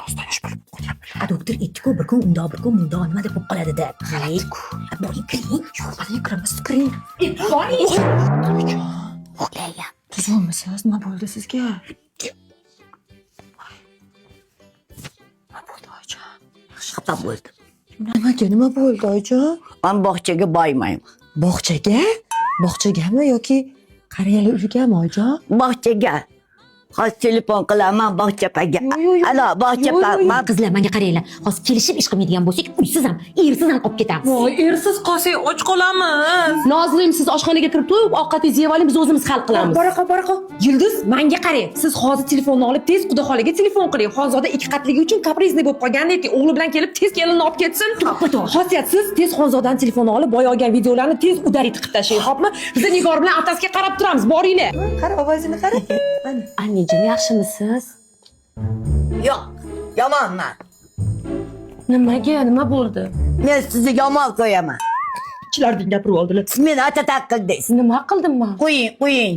Rostdan yosh bo'lib qolyapman. A doktor aytdi-ku, bir kun undoq, bir kun bundoq nimadir bo'lib qoladi deb. Boring, kiring. Yo'q, boring, kiramiz, kiring. Boring. Oyijon, Uxlayam. tuzukmisiz? Nima bo'ldi sizga? Nima bo'ldi, oyijon? Xafa bo'ldim. Nimaga, nima bo'ldi, oyijon? Man bog'chaga bormayman. Bog'chaga? Bog'chagami yoki qariyalar uygami, oyijon? Bog'chaga. Hozir telefon qilaman bog'chapaga. Yo'q, yo'q, yo'q. Alo, bog'chapa. Yo'q, yo'q, yo'q. Man Qizlar, menga qaranglar. Hozir kelishib ish qilmaydigan bo'lsak, uysiz ham, ersiz ham qolib ketamiz. Voy, ersiz qolsak och qolamiz. Nozlim, siz oshxonaga kirib turib, ovqatingizni yeb oling, biz o'zimiz hal qilamiz. Bora qol, bora qol. Yulduz, menga qarang. Siz hozir telefonni olib tez xudo xolaga telefon qiling. Xonzoda ikki qatligi uchun kaprizniy bo'lib qolgan ayting. O'g'li bilan kelib tez kelinni olib ketsin. To'ppa-to'g'ri. Xosiyat, siz tez Xonzodaning telefonini olib, boya olgan videolarni tez udarit qilib tashlang, xo'pmi? Biz Nigor bilan otasiga qarab turamiz. Boringlar. Qara, ovozini qara. Mana. Annejon, yaxshimisiz? Yo'q, yomonman. Nimaga, nima bo'ldi? Men sizni yomon ko'raman. Ichlardan gapirib oldilar. Siz meni atatak qildingiz. Nima qildim man? Qo'ying, qo'ying.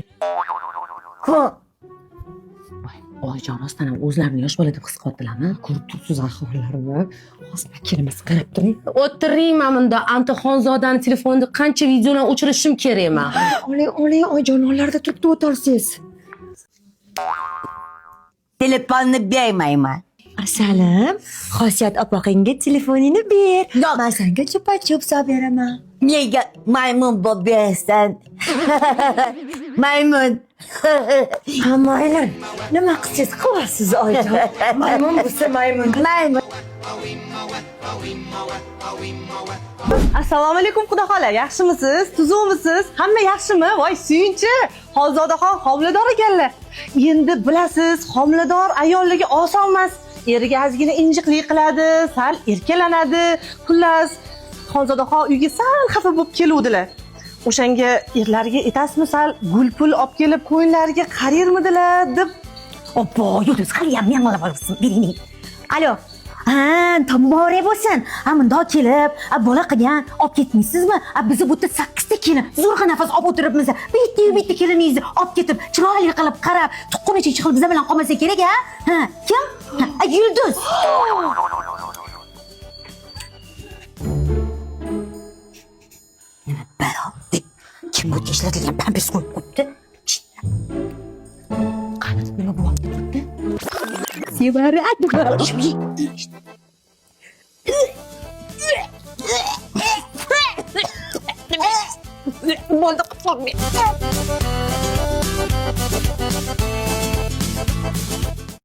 Oyijon, rostdan ham o'zlarini yosh bola deb his qilyaptilarmi? Ko'rib turibsiz ahvollarini. Hozir kelmas qarab turing. O'tiring mana bunda, Antixonzodani telefonida qancha videolarni o'chirishim kerak man. Oling, oling, oyijon, onlarda turibdi o'tarsiz. Telefonni bermayman. Asalim, Xosiyat opog'ingga telefoningni ber. Yo'q. Men senga chupa-chup solib beraman. Nega maymun bo'lib berasan? Maymun. Ha, mayli. Nima qilsangiz qilasiz, oyijon. Maymun bo'lsa maymun. Maymun. Assalomu alaykum xudo xola, yaxshimisiz? Tuzukmisiz? Hamma yaxshimi? Voy, suyunchi. Xonzodaxon homilador ekanlar. Endi bilasiz, homilador ayolligi oson emas. Eriga ozgina injiqlik qiladi, sal erkalanadi. Xullas, Xonzodaxon uyga sal xafa bo'lib keluvdilar. O'shanga erlariga aytasizmi, sal gul pul olib kelib ko'nglariga qarayirmidilar deb. Obbo, Yulduz, haliyam yanglab olibsin, bering. Alo. Ha, muborak bo'lsin. Ha, mundoq kelib, ha, bola qilgan, olib ketmaysizmi? Ha, bizni bu yerda 8 ta kelin zo'rg'a nafas olib o'tiribmiz. Bitta bitta keliningizni olib ketib, chiroyli qilib qarab, tuqqunicha chiqib bizlar bilan qolmasa kerak, ha? Ha, kim? Ha, Yulduz. Nima balo? Kim bu ishlatilgan pampers qo'yib qo'yibdi? Qani, nima bo'lyapti? Sevara. Bo'ldi, qilib qo'ying.